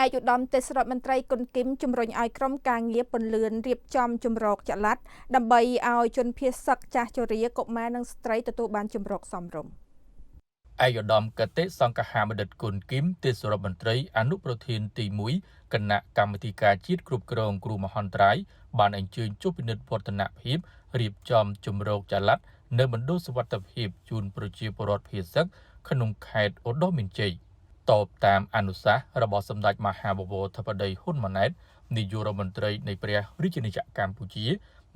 ឯកឧត្តមទេសរដ្ឋមន្ត្រីគុណគីមជំរុញឲ្យក្រុមការងារពន្លឿនរៀបចំជំរកចល័តដើម្បីឲ្យជនភៀសសឹកចាស់ជរាកុមារនិងស្ត្រីទទួលបានជំរកសមរម្យ ឯកឧត្តមកតិសង្ឃហាបណ្ឌិតគុណគីមទេសរដ្ឋមន្ត្រីអនុប្រធានទី1គណៈកម្មាធិការជាតិគ្រប់គ្រងគ្រោះមហន្តរាយបានអញ្ជើញចុះពិនិត្យវឌ្ឍនភាពរៀបចំជំរកចល័តនៅមណ្ឌលសុវត្ថិភាពជូនប្រជាពលរដ្ឋភៀសសឹកក្នុងខេត្តឧត្តរមានជ័យតបតាមអនុសាសន៍របស់សម្ដេចមហាបវរធិបតីហ៊ុនម៉ាណែតនាយករដ្ឋមន្ត្រីនៃព្រះរាជាណាចក្រកម្ពុជា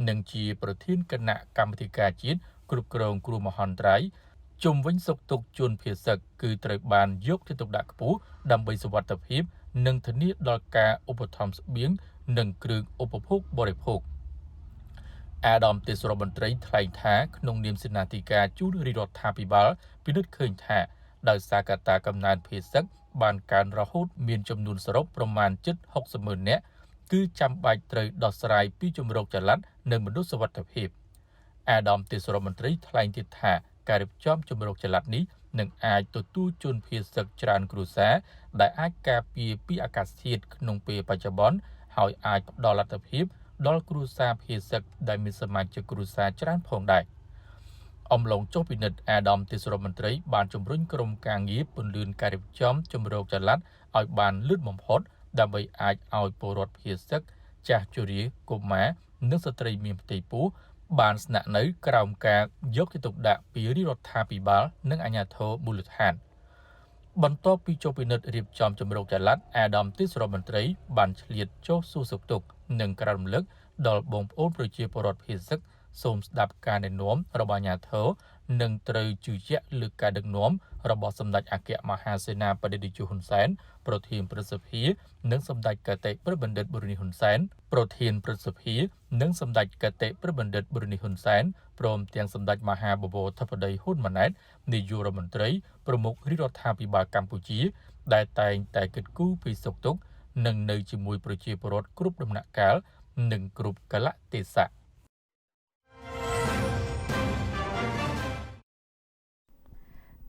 និងជាប្រធានគណៈកម្មាធិការជាតិគ្រប់គ្រងគ្រោះមហន្តរាយជុំវិញសុខទុក្ខជនភៀសសឹកគឺត្រូវបានយកចិត្តទុកដាក់ខ្ពស់ដើម្បីសុវត្ថិភាពនិងធានាដល់ការឧបត្ថម្ភស្បៀងនិងគ្រឿងឧបភោគបរិភោគអាដាមទេសរដ្ឋមន្ត្រីថ្លែងថាក្នុងនាមសេនាធិការជួនរាជរដ្ឋាភិបាលពិនិត្យឃើញថាដោយសារកត្តាកំណើនភៀសសឹកបានកើនរហូតមានចំនួនសរុបប្រមាណជិត60ម៉ឺននាក់គឺចាំបាច់ត្រូវដោះស្រាយពីជំរកចល័តនៅមណ្ឌលសុវត្ថិភាពអាដាមទេសរដ្ឋមន្ត្រីថ្លែងទៀតថាការរៀបចំជំរកចល័តនេះនឹងអាចទទួលជនភៀសសឹកច្រើនគ្រួសារដែលអាចការពារពីអាកាសធាតុក្នុងពេលបច្ចុប្បន្នហើយអាចផ្ដល់លទ្ធភាពដល់គ្រួសារភៀសសឹកដែលមានសមាជិកគ្រួសារច្រើនផងដែរអំឡុងចុះពិនិត្យអាដាមទេសរដ្ឋមន្ត្រីបានជំរុញក្រុមការងារពន្លឿនការរៀបចំជំរកចល័តឲ្យបានលឿនបំផុតដើម្បីអាចឲ្យពលរដ្ឋភៀសសឹកចាស់ជរាកុមារនិងស្ត្រីមានផ្ទៃពោះបានស្នាក់នៅក្រោមការយកចិត្តទុកដាក់ពីរាជរដ្ឋាភិបាលនិងអាជ្ញាធរមូលដ្ឋានបន្ទាប់ពីចុះពិនិត្យរៀបចំជំរកចល័តអាដាមទេសរដ្ឋមន្ត្រីបានឆ្លៀតចុះសួរសុខទុក្ខនិងក្រើនរំលឹកដល់បងប្អូនប្រជាពលរដ្ឋភៀសសឹកសូមស្ដាប់ការណែនាំរបស់អាជ្ញាធរនិងត្រូវជឿជាក់លើការដឹកនាំរបស់សម្ដេចអគ្គមហាសេនាបតីតេជោហ៊ុនសែនប្រធានព្រឹទ្ធសភានិងសម្ដេចកតេប្របណ្ឌិតបុរនីហ៊ុនសែនប្រធានព្រឹទ្ធសភានិងសម្ដេចកតេប្របណ្ឌិតបុរនីហ៊ុនសែនព្រមទាំងសម្ដេចមហាបវរធិបតីហ៊ុនម៉ាណែតនាយករដ្ឋមន្ត្រីប្រមុខរាជរដ្ឋាភិបាលកម្ពុជាដែលតែងតែគិតគូរពីសុខទុក្ខនិងនៅជាមួយប្រជាពលរដ្ឋគ្រប់ដំណាក់កាលនិងគ្រប់កាលៈទេសៈ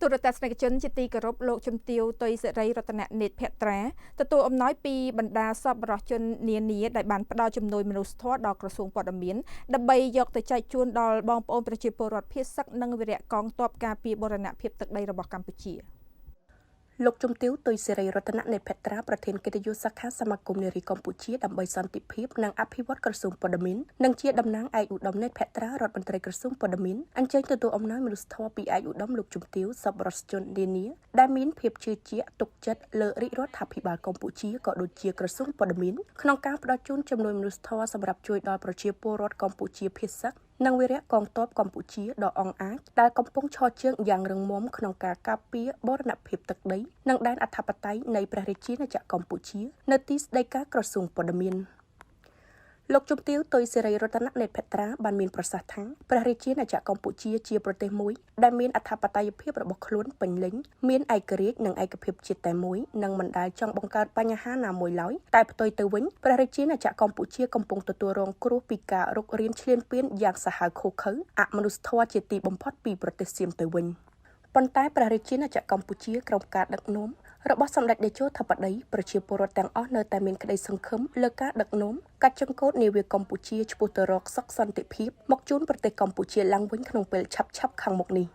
ទូរទស្សនិកជនជាទីគោរពលោកជំទាវតុយសិរីរតននេតភត្រាទទួលអំណោយពីបណ្ដាសប្បុរសជននានាដែលបានផ្ដល់ជំនួយមនុស្សធម៌ដល់ក្រសួងព័ត៌មានដើម្បីយកទៅចែកជូនដល់បងប្អូនប្រជាពលរដ្ឋភៀសសឹកនិងវីរៈកងទ័ពការពារបូរណភាពទឹកដីរបស់កម្ពុជា លោកជំទាវតុយសិរីរតននេតភត្រាប្រធានកិត្តិយសសាខាសមាគមនារីកម្ពុជាដើម្បីសន្តិភាពនិងអភិវឌ្ឍក្រសួងព័ត៌មាននិងជាតំណាងឯកឧត្តមនេតភត្រារដ្ឋមន្ត្រីក្រសួងព័ត៌មានអញ្ជើញទទួលអំណោយមនុស្សធម៌ពីឯកឧត្តមលោកជំទាវសប្បុរសជននានាដែលមានភាពជឿជាក់ទុកចិត្តលើរាជរដ្ឋាភិបាលកម្ពុជាក៏ដូចជាក្រសួងព័ត៌មានក្នុងការផ្ដល់ជូនជំនួយមនុស្សធម៌សម្រាប់ជួយដល់ប្រជាពលរដ្ឋកម្ពុជាភៀសសឹកនិងវីរៈកងទ័ពកម្ពុជាដ៏អង់អាចដែលកំពុងឈរជើងយ៉ាងរឹងមាំក្នុងការការពារបូរណភាពទឹកដីនិងដែនអធិបតេយ្យនៃព្រះរាជាណាចក្រកម្ពុជានៅទីស្តីការក្រសួងព័ត៌មានលោកជំទាវតុយសិរីរតននេតភត្រាបានមានប្រសាសន៍ថាព្រះរាជាណាចក្រកម្ពុជាជាប្រទេសមួយដែលមានអធិបតេយ្យភាពរបស់ខ្លួនពេញលេញមានឯករាជ្យនិងឯកភាពជាតិតែមួយនិងមិនដែលចង់បង្កើតបញ្ហាណាមួយឡើយតែផ្ទុយទៅវិញព្រះរាជាណាចក្រកម្ពុជាកំពុងទទួលរងគ្រោះពីការរុករានឈ្លានពានយ៉ាងសាហាវឃោរឃៅអមនុស្សធម៌ជាទីបំផុតពីប្រទេសសៀមទៅវិញប៉ុន្តែព្រះរាជាណាចក្រកម្ពុជាក្រោមការដឹកនាំរបស់សម្ដេចតេជោធិបតីប្រជាពលរដ្ឋទាំងអស់នៅតែមានក្តីសង្ឃឹមលើការដឹកនាំកាច់ចង្កូតនាវាកម្ពុជាឆ្ពោះទៅរកសុខសន្តិភាពមកជូនប្រទេសកម្ពុជាឡើងវិញក្នុងពេលឆាប់ៗខាងមុខនេះ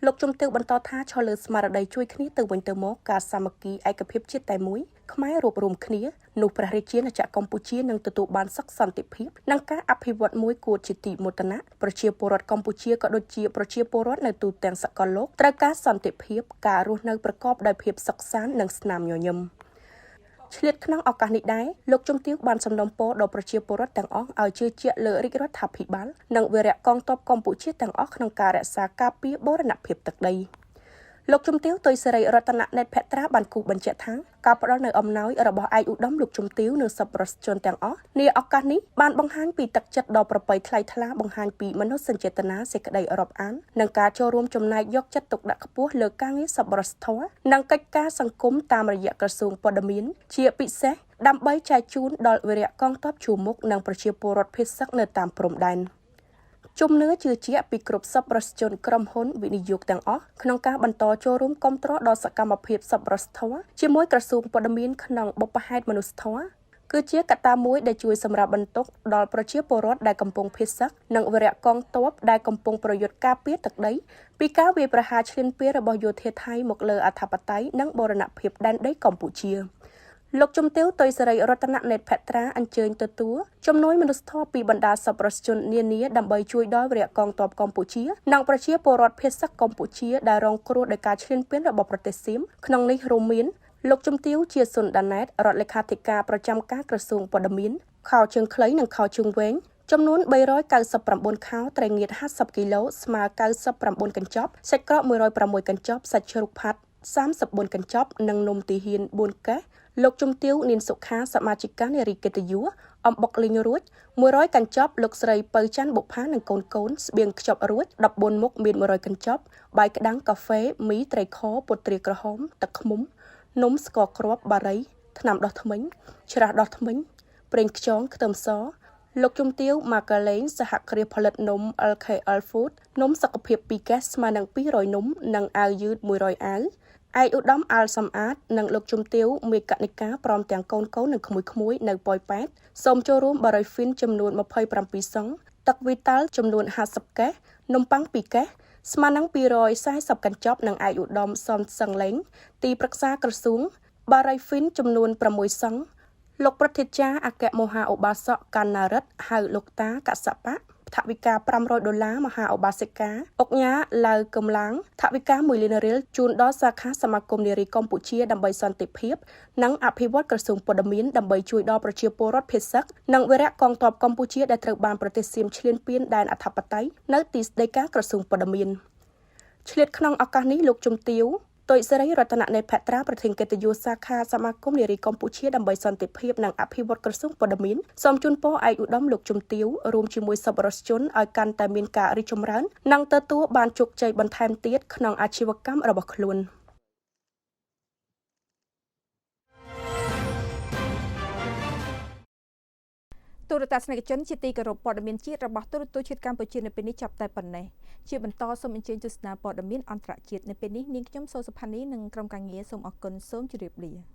លោកជំទាវបន្តថាឈរលើស្មារតីជួយគ្នាទៅវិញទៅមកការសាមគ្គីឯកភាពជាតិតែមួយខ្មែររួបរวมគ្នានោះព្រះរាជាណាចក្រកម្ពុជានឹងទទួលបានសុខសន្តិភាពនិងការអភិវឌ្ឍមួយគួរជាទីមោទនៈប្រជាពលរដ្ឋកម្ពុជាក៏ដូចជាប្រជាពលរដ្ឋនៅទូទាំងសកលលោកត្រូវការសន្តិភាពការរស់នៅប្រកបដោយភាពសុខសាន្តនិងស្នាមញញឹមឆ្លៀតក្នុងឱកាសនេះដែរលោកជំទាវបានសំណូមពរដល់ប្រជាពលរដ្ឋទាំងអស់ឲ្យជឿជាក់លើរាជរដ្ឋាភិបាលនិងវីរៈកងទ័ពកម្ពុជាទាំងអស់ក្នុងការរក្សាការពារបូរណភាពទឹកដីលោកជំទាវតុយសិរីរតននេតភត្រាបានគូសបញ្ជាក់ថាការផ្ដល់នូវអំណោយរបស់ឯកឧត្តមលោកជំទាវនិងសប្បុរសជនទាំងអស់នាឱកាសនេះបានបង្ហាញពីទឹកចិត្តដ៏ប្រពៃថ្លៃថ្លាបង្ហាញពីមនោសញ្ចេតនាសេចក្តីរាប់អាននិងការចូលរួមចំណែកយកចិត្តទុកដាក់ខ្ពស់លើការងារសប្បុរសធម៌និងកិច្ចការសង្គមតាមរយៈក្រសួងព័ត៌មានជាពិសេសដើម្បីចែកជូនដល់វីរៈកងទ័ពជួរមុខនិងប្រជាពលរដ្ឋភៀសសឹកនៅតាមព្រំដែន ជំនឿជឿជាក់ពីគ្រប់សប្បុរសជនក្រុមហ៊ុនវិនិយោគទាំងអស់ក្នុងការបន្តចូលរួមគាំទ្រដល់សកម្មភាពសប្បុរសធម៌ជាមួយក្រសួងព័ត៌មានក្នុងបុព្វហេតុមនុស្សធម៌គឺជាកត្តាមួយដែលជួយសម្រាប់បន្ទុកដល់ប្រជាពលរដ្ឋដែលកំពុងភៀសសឹកនិងវីរៈកងទ័ពដែលកំពុងប្រយុទ្ធការពារទឹកដីពីការវាយប្រហារឈ្លានពានរបស់យោធាថៃមកលើអធិបតេយ្យនិងបូរណភាពដែនដីកម្ពុជា។ លោកជំទាវតុយសេរីរតននេតភត្រាអញ្ជើញទទួលជំនួយមនុស្សធម៌ពីបណ្ដាសប្បុរសជននានាដើម្បីជួយដល់វីរៈកងទ័ពកម្ពុជានិងប្រជាពលរដ្ឋភៀសសឹកកម្ពុជាដែលរងគ្រោះដោយការឈ្លានពានរបស់ប្រទេសសៀមក្នុងនេះរួមមានលោកជំទាវជាសុនដាណែតរដ្ឋលេខាធិការប្រចាំការក្រសួងព័ត៌មានខោជើងខ្លីនិងខោជើងវែងចំនួន399ខោត្រីងៀត50គីឡូស្មើ99កញ្ចប់សាច់ក្រក106កញ្ចប់សាច់ជ្រូកផាត់34កញ្ចប់និងនំទាហាន4កេសលោកជំទាវនានសុខាសមាជិកានារីកិត្តិយសអំបុកលីងរួច100កញ្ចប់លោកស្រីពៅច័ន្ទបុផានិងកូនកូនស្បៀងខ្ចប់រួច14មុខមាន100កញ្ចប់បាយក្តាំងកាហ្វេមីត្រីខពុទ្រាក្រហមទឹកឃ្មុំនំស្ករគ្រាប់បារីថ្នាំដោះធ្មេញច្រាសដោះធ្មេញប្រេងខ្យងខ្ទឹមសលោកជំទាវម៉ាកាឡេងសហគ្រាសផលិតនំ LKL Food នំសុខភាព2កេសស្មើនឹង200នំនិងអាវយឺត100អាវឯកឧត្តមអាល់សំអាតនិងលោកជំទាវមេកនិកាព្រមទាំងកូនកូននិងក្មួយៗនៅប៉ោយប៉ែតសូមចូលរួមបារីហ្វីនចំនួន27សង់ទឹកវីតាល់ចំនួន50កេសនំប៉័ង2កេសស្មើនឹង240កញ្ចប់និងឯកឧត្តមសំសឹងលេងទីប្រឹក្សាក្រសួងបារីហ្វីនចំនួន6សង់លោកប្រធាចារ្យអគ្គមហាឧបាសកកណ្ណារិទ្ធហៅលោកតាកសបៈថវិកា500ដុល្លារមហាឧបាសិកាអុកញ៉ាឡៅកំឡាងថវិកា1លានរៀលជូនដល់សាខាសមាគមនារីកម្ពុជាដើម្បីសន្តិភាពនិងអភិវឌ្ឍក្រសួងព័ត៌មានដើម្បីជួយដល់ប្រជាពលរដ្ឋភៀសសឹកនិងវីរៈកងទ័ពកម្ពុជាដែលត្រូវបានប្រទេសសៀមឈ្លានពានដែនអធិបតេយ្យនៅទីស្តីការក្រសួងព័ត៌មានឆ្លៀតក្នុងឱកាសនេះលោកជំទាវតុយសេរីរតននេតភត្រាប្រធានកិត្តិយសសាខាសមាគមនារីកម្ពុជាដើម្បីសន្តិភាពនិងអភិវឌ្ឍក្រសួងព័ត៌មានសូមជូនពរឯកឧត្តមលោកជំទាវរួមជាមួយសប្បុរសជនឲ្យកាន់តែមានការរីកចម្រើននិងទទួលបានជោគជ័យបន្ថែមទៀតក្នុងអាជីវកម្មរបស់ខ្លួន។ ទូរទស្សនិកជនជាទីគោរពព័ត៌មានជាតិរបស់ទូរទស្សន៍ជាតិកម្ពុជានៅពេលនេះចាប់តែប៉ុណ្ណេះជាបន្តសូមអញ្ជើញទស្សនាព័ត៌មានអន្តរជាតិនៅពេលនេះនាងខ្ញុំសូសុផានីនិងក្រុមការងារសូមអរគុណសូមជម្រាបលា។